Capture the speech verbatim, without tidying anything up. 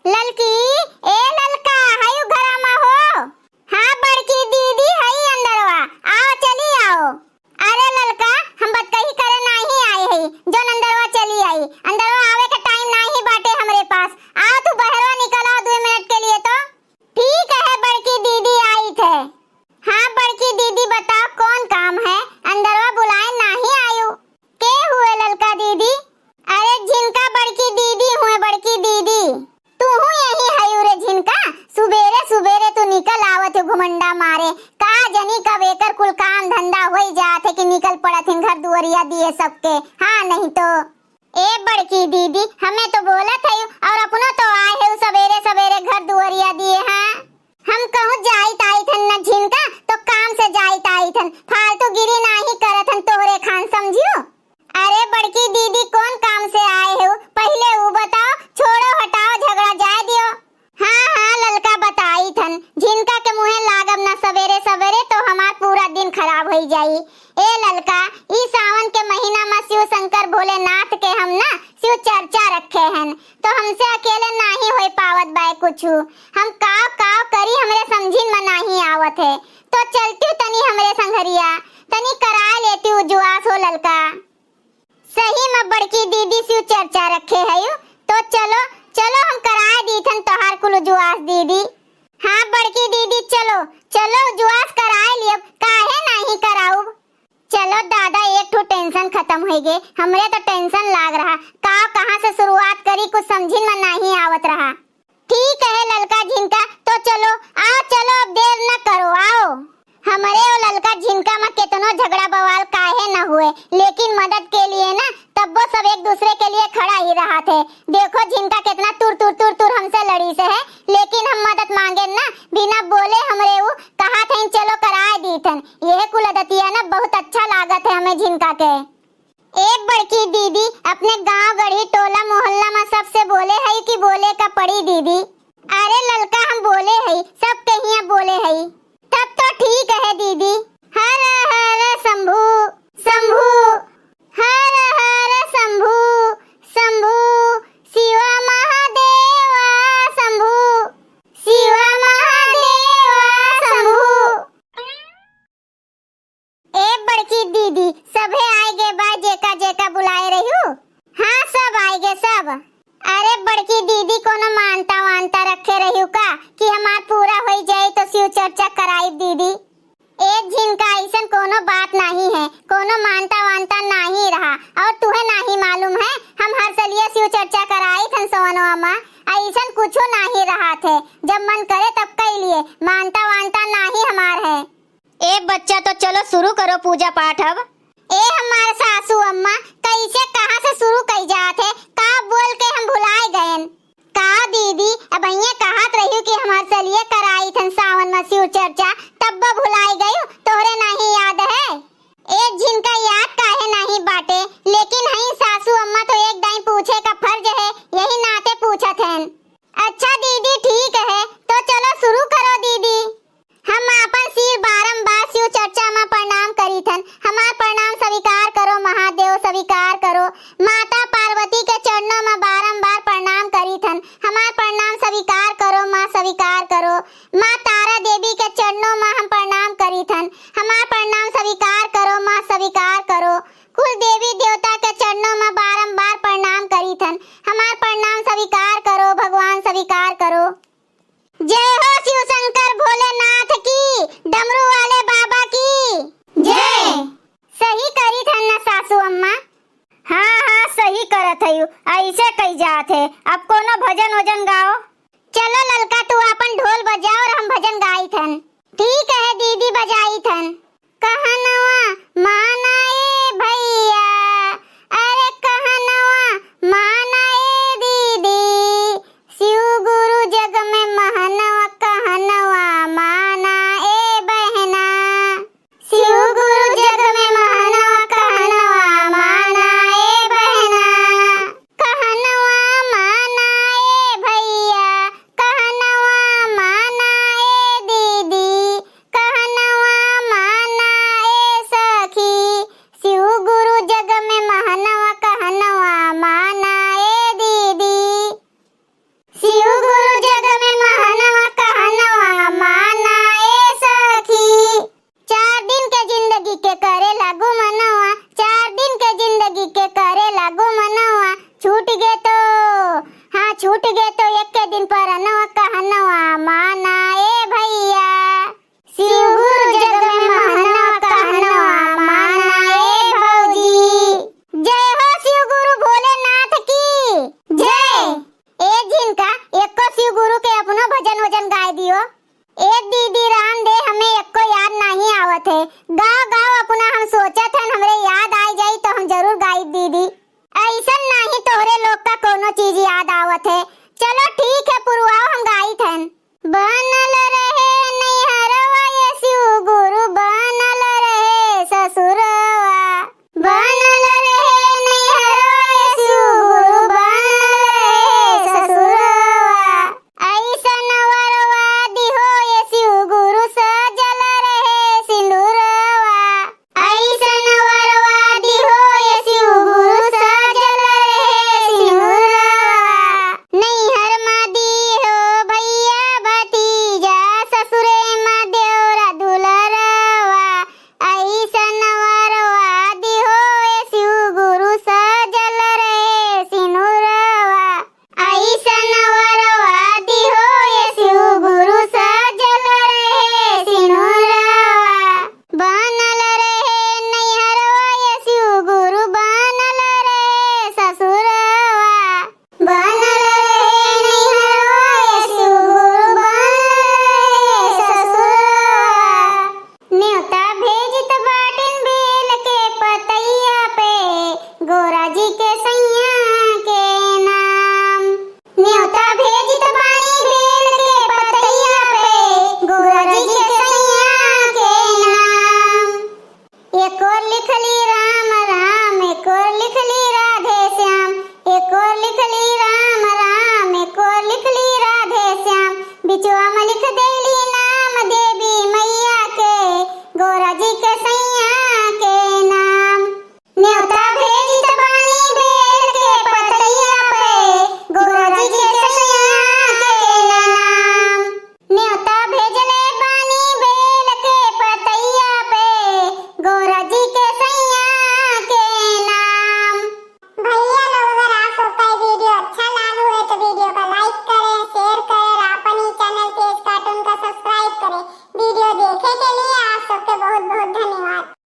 ललकी, ए ललका, हयू घरा मा हो? हाँ बड़की दीदी, हई अंदरवा, आओ, चली आओ। अरे ललका, हम बतकही करे नाहीं आए हई, जौन अंदरवा चली आई। अंदरवा आवे के टाइम नाहीं बाटे हमरे पास। आओ, तू बहरवा निकल आओ दुइ मिनट के लिए तो। ठीक है बड़की दीदी, आइत है। हाँ बड़की दीदी, बताओ कौन काम है? अंदरवा बुलाए नाहीं आयु। के हुए ललका दीदी? अरे झिनका बड़की दीदी हुए, बड़की दीदी। तू हूँ यही हयू रे झिनका, सुबेरे सुबेरे तू निकल आवत हो घुमंडा मारे। का जनी कब एकर कुल काम धंधा होई जात है कि निकल पड़त हिन घर दुआरिया दिए सबके। हाँ नहीं तो। ए बड़की दीदी, हमें तो बोलत हयू और अपनो तो आए हयू सबेरे सबेरे घर दुआरिया दिए। हाँ, हम कहूँ जाइत आइत हन न झिनका, तो काम से जाइत आइत हन, फालतू गिरी नाहीं करत हन तोहरे खान, समझियो। अरे बड़की दीदी, कौन काम से आए हो? पहिले ऊ बताओ, छोड़ो हटाओ झगड़ा, जाए दियो। हाँ हाँ ललका, बताइत हन, झिनका के मुँहे लागब ना सबेरे सबेरे तो हमार पूरा दिन खराब होई जाई। ए ललका, ई सावन के महीना मा शिव शंकर भोलेनाथ के हम ना शिव चर्चा रखे हन, तो हमसे अकेले नाहीं होई पावत बाय कुछु। हम काव काव करी, हमरे समझिन मा नाहीं आवत है। तो चलती तनी हमरे संघरिया, तनी कराए लेती उजुआस हो ललका। सही मा बड़की दीदी शिव चर्चा रखे हयू, तो चलो, चलो हम कराए दीथन तोहार कुल उजुआस दीदी। हाँ बड़की दीदी, चलो, चलो उजुआस कराए लियब, काहे नाहीं कराउब। चलो दादा, एक ठो tension खतम होइगे, हमरे तो tension लाग रहा, का कहाँ से शुरुआत करी, कुछ समझिन मा नाहीं आवत रहा। ठीक है ललका झिनका, तो चलो, आओ चलो, अब देर न करो, आओ। हमरे ओ ललका झिनका मा केतनो झगड़ा बवाल काहे न हुए, लेकिन मदद के लिए ना तब्बो सब एक दूसरे के लिए खड़ा ही रहा थे। देखो झिनका केतना तुर तुर तुर तुर हमसे लड़ी से है, लेकिन हम मदद मांगे ना, बिना बोले हमरे ऊ कहा थे चलो कराए दी थन। यह कुल अदतिया ना बहुत अच्छा लागत है हमें झिनका के। ए बड़की दीदी, अपने गांव गढ़ी टोला मोहल्ला मा सबसे बोले हई कि बोले का पड़ी दीदी? अरे ललका हम बोले हई, सबके हियां बोले हई। तब तो ठीक है दीदी। हर हर शंभू, शंभू, हर हर शंभू, शंभू, शिव महादेवा शंभू, शिव महादेवा शंभू। ए बड़की दीदी, सभे आइगे बा जेका जेका बुलाए रह्यू? हाँ, सब आइगे, सब। अरे बड़की दीदी, कोनो मानता वानता रखे रह्यू का कि हमार पूरा होई जाई तो शिव चर्चा कराइब दीदी? ए झिनका, अइसन कोनो बात नाहीं है, कोनो मानता वानता नाहीं रहा। और तुहे नाहीं मालूम है, हम हर सलिया शिव चर्चा कराई थन सवनवा मा, अइसन कुछो नाहीं रहा थे, जब मन करे तब कई लिए, मानता वानता नाहीं हमार है। ए बच्चा, तो चलो शुरू करो पूजा पाठ अब। ए हमार सासू अम्मा, कैसे कहाँ से शुरू कई जात है? का बोल के हम भुलाए गयन? का दीदी, अबहिये कहत रहियो कि हमार सलिए कराई थन सावन मा शिव चर्चा, तब्बो भुलाए गयू, तोहरे नाहीं याद है? ए झिनका याद काहे नाहीं बाटे, लेकिन हई सासू अम्मा तो एक दाई पूछे का फर्ज है, यही नाते पूछत हन। अच्छा दीदी, ठीक है, तो चलो शुरू करो दीदी। हम आपन सिर बारंबार शिव चर्चा मा प्रणाम करीथन। हमार प्रणाम स्वीकार करो महादेव, स्वीकार करो। माता पार्वती के चरणों मा बारंबार प्रणाम करीथन। हमार प्रणाम स्वीकार करो माँ, स्वीकार करो। माँ तारा देवी के चरणों मा हम प्रणाम करीथन। हमार प्रणाम स्वीकार करो माँ, स्वीकार करो। कुल देवी देवता के चरणों मा बारंबार प्रणाम करीथन। हमार प्रणाम स्वीकार करो भगवान, स्वीकार करो। जय हो शिव शंकर भोलेनाथ की, डमरू वाले बाबा की जय। सही करीथन ना सासू अम्मा? हाँ, हाँ, सही करत हयू, ऐसे कही जात है। अब कोनो भजन वजन गाओ। चलो ललका, तू आपन ढोल बजाओ और हम भजन गाइथन। ठीक है दीदी, बजाइथन। कहनवा माना ए भैया, अरे कहनवा माना ए दीदी, शिव गुरु जग में महनवा, कहनवा माना ए बहना। शिव गुरु जग में महनवा, कहनवा माना ए बहना। कहनवा माना ए भैया, कहनवा माना ए दीदी, कहनवा माना ए छूट गए तो एक के दिन पर नवा